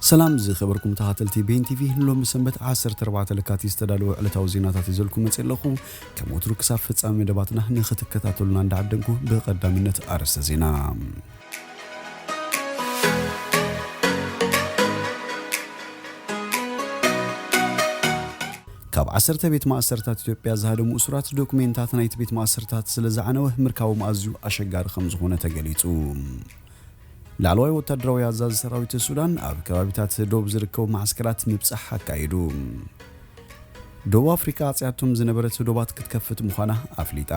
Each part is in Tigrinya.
ሰላም ዝኸበርኩም ተኸታተልቲ ቤን ቲቪ፣ ሎሚ ሰንበት ዓሰርተ ኣርባዕተ ለካቲት ዝተዳለወ ዕለታዊ ዜናታት ይዘልኩም መፅእ ኣለኹ። ከም ወትሩ ክሳብ ፍጻሜ መደባትና ንኽትከታተሉና እንዳዓደንኩ ብቐዳምነት ኣርእስተ ዜና። ካብ ዓሰርተ ቤት ማእሰርታት ኢትዮጵያ ዝሃደሙ እሱራት ዶክሜንታት ናይቲ ቤት ማእሰርታት ስለ ዝዓነወ ምርካቦም ኣዝዩ ኣሸጋሪ ከም ዝኾነ ተገሊጹ። ላዕለዋይ ወታደራዊ ኣዛዚ ሰራዊት ሱዳን ኣብ ከባቢታት ዶብ ዝርከቡ መዓስከራት ምብጻሕ ኣካይዱ። ደቡብ ኣፍሪቃ ኣጽያቶም ዝነበረት ዶባት ክትከፍት ምዃና ኣፍሊጣ።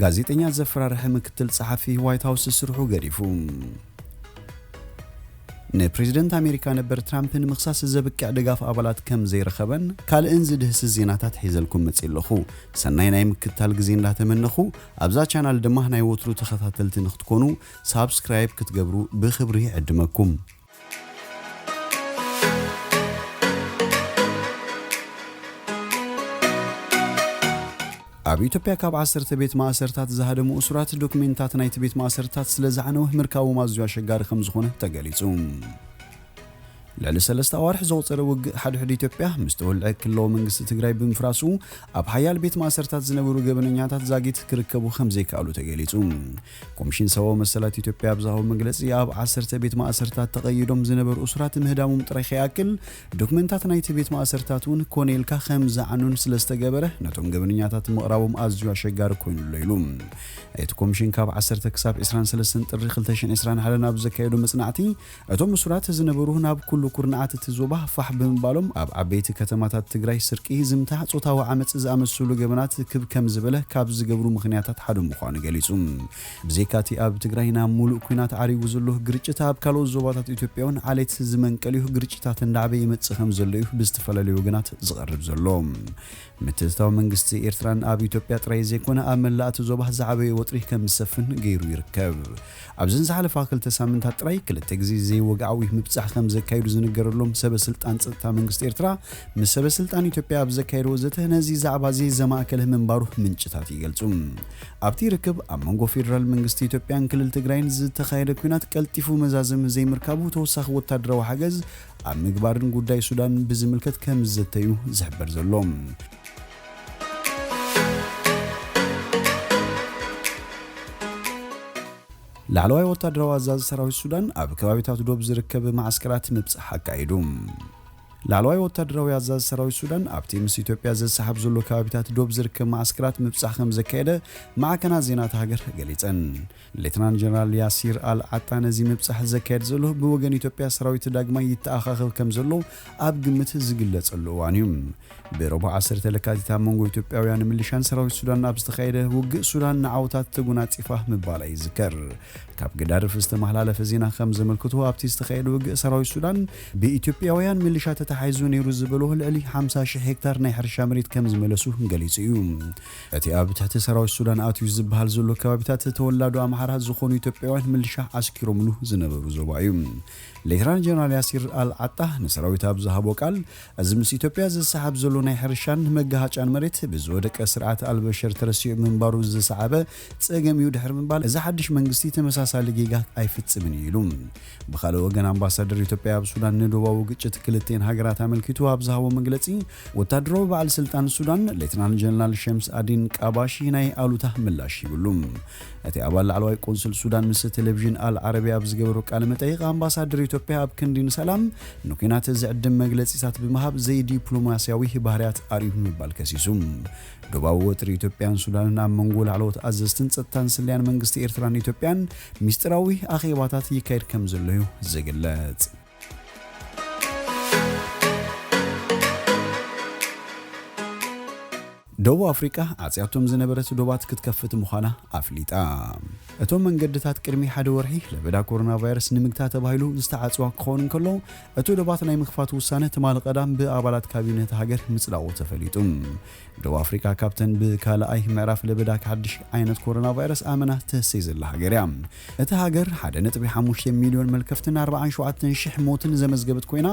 ጋዜጠኛ ዘፈራርሐ ምክትል ጸሓፊ ዋይት ሃውስ ስርሑ ገዲፉ። ንፕሬዝደንት ኣሜሪካ ነበር ትራምፕ ንምኽሳስ ዘብቅዕ ድጋፍ ኣባላት ከም ዘይረኸበን ካልእን ዝድህስስ ዜናታት ሒዘልኩም መጽእ ኣለኹ። ሰናይ ናይ ምክትታል ግዜ እንዳተመነኹ፣ ኣብዛ ቻናል ድማ ናይ ወትሩ ተኸታተልቲ ንክትኮኑ ሳብስክራይብ ክትገብሩ ብኽብሪ ይዕድመኩም። ኣብ ኢትዮጵያ ካብ ዓሰርተ ቤት ማእሰርታት ዝሃደሙ እሱራት ዶክሜንታት ናይቲ ቤት ማእሰርታት ስለ ዝዓነወ ምርካቦም ኣዝዩ ኣሸጋሪ ከም ዝኾነ ተገሊጹ። ልዕሊ ሰለስተ ኣዋርሕ ዘቑጸረ ውግእ ሓድሕድ ኢትዮጵያ ምስ ተወልዐ ክልላዊ መንግስቲ ትግራይ ብምፍራሱ ኣብ ሓያል ቤት ማእሰርታት ዝነበሩ ገበነኛታት ዛጊት ክርከቡ ከም ዘይከኣሉ ተገሊጹ። ኮሚሽን ሰብኣዊ መሰላት ኢትዮጵያ ኣብ ዝሃቦ መግለጺ ኣብ ዓሰርተ ቤት ማእሰርታት ተቐይዶም ዝነበሩ እሱራት ምህዳሞም ጥራይ ከይኣክል ዶክመንታት ናይቲ ቤት ማእሰርታት እውን ኮነ ኢልካ ከም ዝዓኑን ስለ ዝተገበረ ነቶም ገበነኛታት ምቕራቦም ኣዝዩ ኣሸጋሪ ኮይኑ ኣሎ ኢሉ። እቲ ኮሚሽን ካብ ዓሰርተ ክሳብ ዕስራን ሰለስተን ጥሪ ክልተ ሽሕን ዕስራን ሓደን ኣብ ዘካየዶ መጽናዕቲ እቶም እሱራት ዝነበሩ ናብ ኩሉ ኩርናዓት እቲ ዞባ ፋሕ ብምባሎም ኣብ ዓበይቲ ከተማታት ትግራይ ስርቂ፣ ዝምታ፣ ጾታዊ ዓመጽ ዝኣመሰሉ ገበናት ክብ ከም ዝበለ ካብ ዝገብሩ ምኽንያታት ሓደ ምዃኑ ገሊጹ። ብዘይካቲ ኣብ ትግራይ ናብ ሙሉእ ኲናት ዓሪጉ ዘሎ ግርጭት ኣብ ካልኦት ዞባታት ኢትዮጵያ እውን ዓሌት ዝመንቀልዩ ግርጭታት እንዳዓበየ ይመጽእ ከም ዘሎ እዩ ብዝተፈላለዩ ወገናት ዝቐርብ ዘሎ። ምትእትታው መንግስቲ ኤርትራን ኣብ ኢትዮጵያ ጥራይ ዘይኮነ ኣብ መላእ እቲ ዞባ ዝዓበየ ወጥሪ ከም ዝሰፍን ገይሩ ይርከብ። ኣብዘን ዝሓለፋ ክልተ ሳምንታት ጥራይ ክልተ ግዜ ዘይወግዓዊ ምብጻሕ ከም ዘካየዱ ዝንገረሎም ሰበ ስልጣን ጸጥታ መንግስቲ ኤርትራ ምስ ሰበ ስልጣን ኢትዮጵያ ኣብ ዘካየድዎ ዘተ ነዚ ዛዕባ እዚ ዘማእከለ ምንባሩ ምንጭታት ይገልጹ። ኣብቲ ርክብ ኣብ መንጎ ፌደራል መንግስቲ ኢትዮጵያን ክልል ትግራይን ዝተኻየደ ኲናት ቀልጢፉ መዛዘሚ ዘይምርካቡ ተወሳኺ ወታደራዊ ሓገዝ ኣብ ምግባርን ጉዳይ ሱዳን ብዝምልከት ከም ዝዘተዩ ዝሕበር ዘሎ። ላዕለዋይ ወታደራዊ ኣዛዚ ሰራዊት ሱዳን ኣብ ከባቢታት ዶብ ዝርከብ ማዕስከራት ምብጻሕ ኣካይዱ። ላዕለዋይ ወታደራዊ ኣዛዚ ሰራዊት ሱዳን ኣብቲ ምስ ኢትዮጵያ ዘሰሓብ ዘሎ ከባቢታት ዶብ ዝርከብ ማዕስከራት ምብጻሕ ከም ዘካየደ ማዕከናት ዜና እታ ሃገር ገሊጸን። ሌተናንት ጀነራል ያሲር ኣል ዓጣ ነዚ ምብጻሕ ዘካየድ ዘሎ ብወገን ኢትዮጵያ ሰራዊት ዳግማይ ይተኣኻኸብ ከም ዘሎ ኣብ ግምት ዝግለጸሉ እዋን እዩ። ብረቡዕ ዓሰርተ ለካቲት ኣብ መንጎ ኢትዮጵያውያን ምልሻን ሰራዊት ሱዳን ኣብ ዝተኻየደ ውግእ ሱዳን ንዓወታት ተጎናጺፋ ምባላ ይዝከር። ካብ ገዳርፍ ዝተመሓላለፈ ዜና ከም ዘመልክቶ ኣብቲ ዝተኻየደ ውግእ ሰራዊት ሱዳን ብኢትዮጵያውያን ምልሻ ተታሒዙ ነይሩ ዝበሎ ልዕሊ ሓምሳ ሺሕ ሄክታር ናይ ሕርሻ መሬት ከም ዝመለሱ ገሊጹ እዩ። እቲ ኣብ ትሕቲ ሰራዊት ሱዳን ኣትዩ ዝበሃል ዘሎ ከባቢታት ተወላዶ ኣምሓራ ዝኾኑ ኢትዮጵያውያን ምልሻ ዓስኪሮምሉ ዝነበሩ ዞባ እዩ። ሌተናል ጀነራል ያሲር ኣል ዓጣ ንሰራዊት ኣብ ዝሃቦ ቃል፣ እዚ ምስ ኢትዮጵያ ዝሰሓብ ዘሎ ናይ ሕርሻን መጋሃጫን መሬት ብዝወደቀ ስርዓት ኣልበሽር ተረሲዑ ምንባሩ ዝሰዓበ ጸገም እዩ ድሕሪ ምባል፣ እዚ ሓድሽ መንግስቲ ተመሳሳሊ ጌጋ ኣይፍጽምን እዩ ኢሉ። ብኻልእ ወገን ኣምባሳደር ኢትዮጵያ ኣብ ሱዳን ንዶባዊ ግጭት ክልቴን ሃገራት ኣመልኪቱ ኣብ ዝሃቦ መግለጺ፣ ወታደራዊ በዓል ስልጣን ሱዳን ሌተናል ጀነራል ሸምስ ኣዲን ቃባሺ ናይ ኣሉታ ምላሽ ይብሉ። እቲ ኣባል ላዕለዋይ ቆንስል ሱዳን ምስ ቴሌቪዥን ኣል ዓረቢያ ኣብ ዝገበሮ ቃለ መጠይቕ፣ ኣምባሳደር ኢትዮጵያ ኣብ ክንዲ ንሰላም ንኲናት ዝዕድም መግለጺታት ብምሃብ ዘይዲፕሎማስያዊ ባህርያት ኣርእዩ ብምባል ከሲሱ። ዶባዊ ወጥሪ ኢትዮጵያን ሱዳንን ኣብ መንጎ ላዕለዎት ኣዘዝትን ጸጥታን ስለያን መንግስቲ ኤርትራን ኢትዮጵያን ሚስጢራዊ ኣኼባታት ይካየድ ከም ዘሎ እዩ ዝግለጽ። ደቡብ ኣፍሪቃ ዓጽያቶም ዝነበረት ዶባት ክትከፍት ምዃና ኣፍሊጣ። እቶም መንገድታት ቅድሚ ሓደ ወርሒ ለበዳ ኮሮና ቫይረስ ንምግታ ተባሂሉ ዝተዓጽዋ ክኸውን እንከሎ፣ እቲ ዶባት ናይ ምኽፋት ውሳነ ትማሊ ቀዳም ብኣባላት ካቢነ እታ ሃገር ምጽዳቑ ተፈሊጡ። ደቡብ ኣፍሪቃ ካብተን ብካልኣይ ምዕራፍ ለበዳ ሓድሽ ዓይነት ኮሮና ቫይረስ ኣመና ትህሰይ ዘላ ሃገር እያ። እታ ሃገር ሓደ ነጥቢ ሓሙሽተ ሚልዮን መልከፍትን ኣርባዓን ሸውዓተን ሽሕ ሞትን ዘመዝገበት ኮይና፣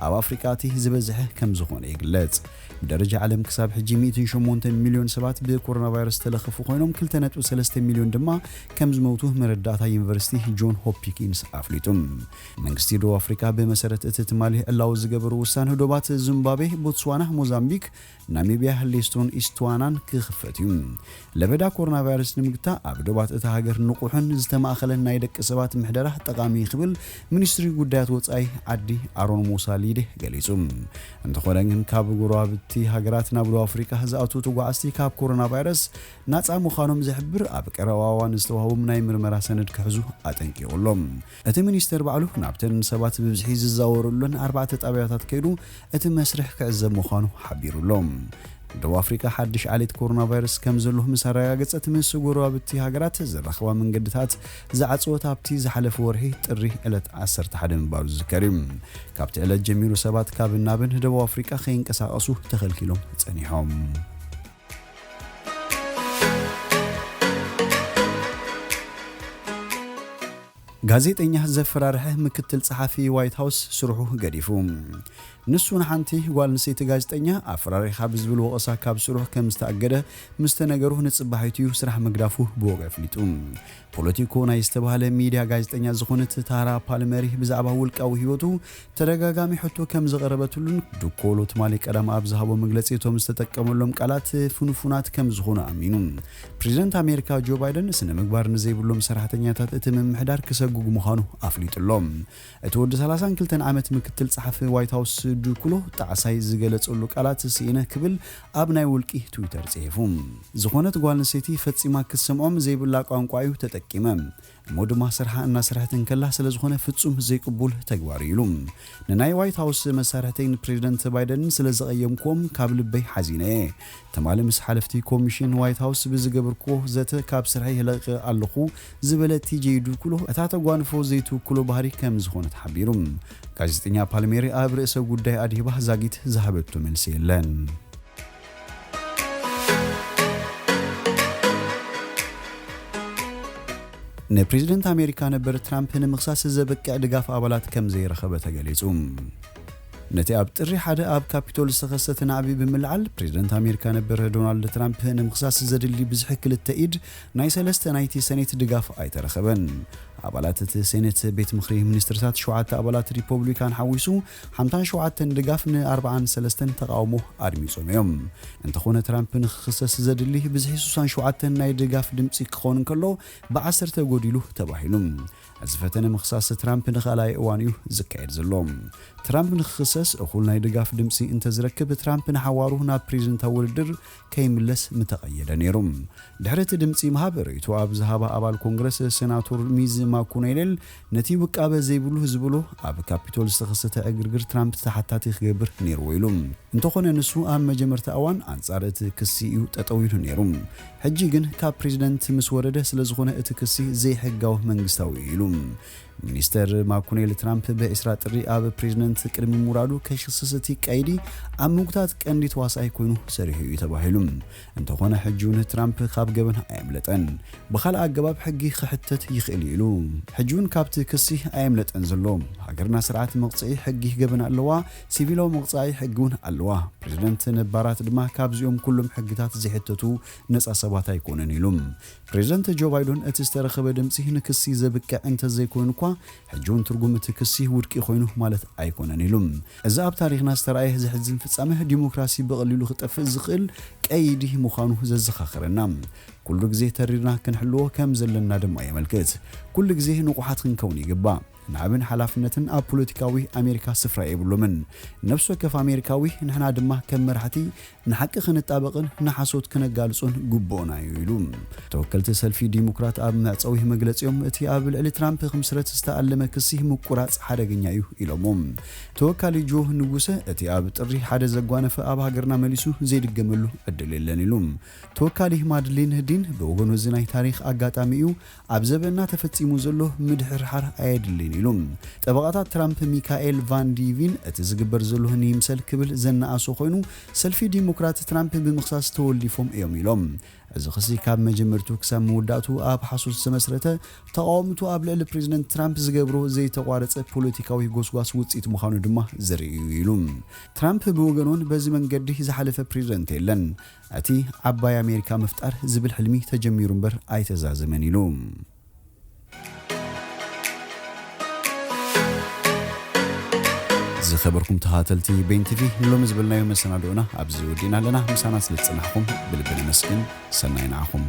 ኣብ ኣፍሪቃ እቲ ዝበዝሐ ከም ዝኾነ ይግለጽ። ብደረጃ ዓለም ክሳብ ሕጂ ሚእትን ሸሞንተን ሚልዮን ሰባት ብኮሮና ቫይረስ ዝተለኸፉ ኮይኖም፣ ክልተ ነጥቢ ሰለስተ ሚልዮን ድማ ከም ዝመውቱ መረዳእታ ዩኒቨርሲቲ ጆን ሆፕኪንስ ኣፍሊጡ። መንግስቲ ደቡብ ኣፍሪካ ብመሰረት እቲ ትማሊ ዕላዊ ዝገበሩ ውሳነ፣ ዶባት ዚምባብዌ፣ ቦትስዋና፣ ሞዛምቢክ፣ ናሚብያ፣ ሌስቶን ኢስትዋናን ክኽፈት እዩ። ለበዳ ኮሮና ቫይረስ ንምግታእ ኣብ ዶባት እታ ሃገር ንቑሕን ዝተማእኸለን ናይ ደቂ ሰባት ምሕደራ ጠቓሚ እዩ ክብል ሚኒስትሪ ጉዳያት ወጻኢ ዓዲ ኣሮን ሙሳ ሊዴ ገሊጹ። እንተኾነ ግን ካብ ጎረባብቲ ሃገራት ናብ ደቡብ ኣፍሪካ ዝኣትዉ ተጓዓዝቲ ካብ ኮሮና ቫይረስ ናጻ ምዃኖም ዝሕብር ኣብ ቀረባ እዋን ዝተዋህቦም ናይ ምርመራ ሰነድ ክሕዙ ኣጠንቂቑ ኣሎ። እቲ ሚኒስተር ባዕሉ ናብተን ሰባት ብብዝሒ ዝዛወረሉን ኣርባዕተ ጣብያታት ከይዱ እቲ መስርሕ ክዕዘብ ምዃኑ ሓቢሩ ኣሎ። ደቡብ ኣፍሪካ ሓድሽ ዓሌት ኮሮና ቫይረስ ከም ዘሎ ምስ ኣረጋገጸት፣ ምስ ጎረባብቲ ሃገራት ዝራኸባ መንገድታት ዝዓጸወት ኣብቲ ዝሓለፈ ወርሒ ጥሪ ዕለት ዓሰርተ ሓደ ምንባሩ ዝዝከር እዩ። ካብቲ ዕለት ጀሚሩ ሰባት ካብ ናብን ደቡብ ኣፍሪካ ከይንቀሳቐሱ ተኸልኪሎም ጸኒሖም። ጋዜጠኛ ዘፈራርሐ ምክትል ጸሓፊ ዋይት ሃውስ ስርሑ ገዲፉ። ንሱ ንሓንቲ ጓል ኣንስተይቲ ጋዜጠኛ ኣፈራሪኻ ብዝብል ወቐሳ ካብ ስርሑ ከም ዝተኣገደ ምስ ተነገሩ፣ ንጽባሒቱ እዩ ስራሕ ምግዳፉ ብወግዒ ኣፍሊጡ። ፖለቲኮ ናይ ዝተባህለ ሚድያ ጋዜጠኛ ዝኾነት ታራ ፓልመሪ ብዛዕባ ውልቃዊ ህይወቱ ተደጋጋሚ ሕቶ ከም ዝቐረበትሉን፣ ዱኮሎ ትማሊ ቀዳም ኣብ ዝሃቦ መግለጺ እቶም ዝተጠቀመሎም ቃላት ፍንፉናት ከም ዝኾኑ ኣሚኑ። ፕሬዚደንት ኣሜሪካ ጆ ባይደን ስነ ምግባር ንዘይብሎም ሰራሕተኛታት እቲ ምምሕዳር ክሰጉግ ምዃኑ ኣፍሊጡ ኣሎ። እቲ ወዲ ሰላሳን ክልተን ዓመት ምክትል ጸሓፊ ዋይት ሃውስ ዱኩሎ ጣዕሳይ ዝገለጸሉ ቃላት ስኢነ ክብል ኣብ ናይ ውልቂ ትዊተር ጽሒፉ። ዝኾነት ጓል ኣንስተይቲ ፈጺማ ክትሰምዖም ዘይብላ ቋንቋ እዩ ተጠቂመ። እሞ ድማ ስርሓ እናሰርሐት እንከላ ስለ ዝኾነ ፍጹም ዘይቅቡል ተግባር እዩ ኢሉ። ንናይ ዋይት ሃውስ መሳርሕተይን ፕሬዚደንት ባይደንን ስለ ዘቐየምክዎም ካብ ልበይ ሓዚነ እየ። ትማሊ ምስ ሓለፍቲ ኮሚሽን ዋይት ሃውስ ብዝገበርክዎ ዘተ ካብ ስርሐይ ለቒቐ ኣለኹ ዝበለ ቲጄ ዱኩሎ፣ እታ ተጓንፎ ዘይትውክሎ ባህሪ ከም ዝኾነ ተሓቢሩ። ጋዜጠኛ ፓልሜሪ ኣብ ርእሰ ጉዳይ ኣድሂባ ዛጊት ዝሃበቶ መልሲ የለን። ንፕሬዚደንት ኣሜሪካ ነበር ትራምፕ ንምኽሳስ ዘብቅዕ ድጋፍ ኣባላት ከም ዘይረኸበ ተገሊጹ። ነቲ ኣብ ጥሪ ሓደ ኣብ ካፒቶል ዝተኸሰተ ናዕቢ ብምልዓል፣ ፕሬዚደንት ኣሜሪካ ነበር ዶናልድ ትራምፕ ንምኽሳስ ዘድሊ ብዝሒ ክልተ ኢድ ናይ ሰለስተ ናይቲ ሰኔት ድጋፍ ኣይተረኸበን። ኣባላት እቲ ሴኔት ቤት ምኽሪ ሚኒስትርታት፣ ሸውዓተ ኣባላት ሪፖብሊካን ሓዊሱ፣ ሓምሳን ሸውዓተን ድጋፍ ን ኣርባዓን ሰለስተን ተቓውሞ ኣድሚጾም እዮም። እንተኾነ ትራምፕ ንክኽሰስ ዘድሊ ብዝሒ ስሳን ሸውዓተን ናይ ድጋፍ ድምጺ ክኸውን እንከሎ፣ ብዓሰርተ ጎዲሉ ተባሂሉ። እዚ ፈተነ ምኽሳስ ትራምፕ ንኻልኣይ እዋን እዩ ዝካየድ ዘሎ። ትራምፕ ንክኽሰስ እኹል ናይ ድጋፍ ድምፂ እንተዝረክብ፣ ትራምፕ ንሓዋሩ ናብ ፕሬዚደንታዊ ውድድር ከይምለስ ምተቐየደ ነይሩ። ድሕሪ እቲ ድምፂ ምሃብ ርእይቶ ኣብ ዝሃባ ኣባል ኮንግረስ ሴናቶር ሚዝ ማኮኔል፣ ነቲ ውቃበ ዘይብሉ ዝበሎ ኣብ ካፒቶል ዝተኸሰተ ዕግርግር ትራምፕ ተሓታቲ ክገብር ነይርዎ ኢሉ። እንተኾነ ንሱ ኣብ መጀመርታ እዋን ኣንጻር እቲ ክሲ እዩ ጠጠው ኢሉ ነይሩ። ሕጂ ግን ካብ ፕሬዚደንት ምስ ወረደ ስለ ዝኾነ እቲ ክሲ ዘይሕጋዊ መንግስታዊ እዩ ኢሉ። ሚኒስተር ማኮኔል ትራምፕ ብ ዕስራ ጥሪ ኣብ ፕሬዚደንት ቅድሚ ምውራዱ ከይክሰስ እቲ ቀይዲ ኣብ ምጉታት ቀንዲ ተዋሳኣይ ኮይኑ ሰሪሑ እዩ ተባሂሉ። እንተኾነ ሕጂ እውን ትራምፕ ካብ ገበን ኣየምለጠን። ብኻልእ ኣገባብ ሕጊ ክሕተት ይኽእል እዩ ኢሉ። ሕጂ እውን ካብቲ ክሲ ኣየምለጠን ዘሎ። ሃገርና ስርዓት መቕጽዒ ሕጊ ገበን ኣለዋ፣ ሲቪላዊ መቕጻዒ ሕጊ እውን ኣለዋ። ፕሬዚደንት ነባራት ድማ ካብዚኦም ኩሎም ሕግታት ዘይሕተቱ ነጻ ሰባት ኣይኮነን ኢሉ። ፕሬዚደንት ጆ ባይደን እቲ ዝተረኸበ ድምፂ ንክሲ ዘብቅዕ እንተዘይኮይኑ እኳ፣ ሕጂ እውን ትርጉም እቲ ክሲ ውድቂ ኮይኑ ማለት ኣይኮነን ኢሉ። እዚ ኣብ ታሪኽና ዝተረኣየ ዘሕዝን ፍጻመ፣ ዲሞክራሲ ብቐሊሉ ክጠፍእ ዝኽእል ቀይዲ ምዃኑ ዘዘኻኽረና፣ ኩሉ ግዜ ተሪርና ክንሕልዎ ከም ዘለና ድማ የመልክት። ኩሉ ግዜ ንቑሓት ክንከውን ይግባእ። ናዕብን ሓላፍነትን ኣብ ፖለቲካዊ ኣሜሪካ ስፍራ የብሎምን። ነፍሲ ወከፍ ኣሜሪካዊ፣ ንሕና ድማ ከም መራሕቲ ንሓቂ ክንጣበቕን ንሓሶት ክነጋልጾን ግቡእና እዩ ኢሉ። ተወከልቲ ሰልፊ ዲሞክራት ኣብ መዕጸዊ መግለጺኦም፣ እቲ ኣብ ልዕሊ ትራምፕ ክምስረት ዝተኣለመ ክሲ ምቁራጽ ሓደገኛ እዩ ኢሎሞ። ተወካሊ ጆ ንጉሰ፣ እቲ ኣብ ጥሪ ሓደ ዘጓነፈ ኣብ ሃገርና መሊሱ ዘይድገመሉ ዕድል የለን ኢሉ። ተወካሊ ማድሊን ዲን ብወገኑ፣ እዚ ናይ ታሪኽ ኣጋጣሚ እዩ፣ ኣብ ዘበንና ተፈጺሙ ዘሎ ምድሕርሓር ኣየድልን ኢሉ። ጠበቓታት ትራምፕ ሚካኤል ቫን ዲቪን እቲ ዝግበር ዘሎ ንይምሰል ክብል ዘነኣሶ ኮይኑ፣ ሰልፊ ዲሞክራት ትራምፕ ብምኽሳስ ተወሊፎም እዮም ኢሎም። እዚ ክሲ ካብ መጀመርቱ ክሳብ መወዳእቱ ኣብ ሓሶት ዝተመስረተ፣ ተቓወምቱ ኣብ ልዕሊ ፕሬዝደንት ትራምፕ ዝገብሮ ዘይተቋረጸ ፖለቲካዊ ጎስጓስ ውጽኢት ምዃኑ ድማ ዘርኢ እዩ ኢሉ። ትራምፕ ብወገኑን በዚ መንገዲ ዝሓለፈ ፕሬዝደንት የለን፣ እቲ ዓባይ ኣሜሪካ ምፍጣር ዝብል ሕልሚ ተጀሚሩ እምበር ኣይተዛዘመን ኢሉ። ዝኸበርኩም ተኸታተልቲ ቤን ቲቪ፣ ንሎሚ ዝበልናዮ መሰናድኦና ኣብዚ ወዲእና ኣለና። ምሳና ስለ ዝጸናሕኩም ብልቢ ነመስግን። ሰናይ ንዓኹም።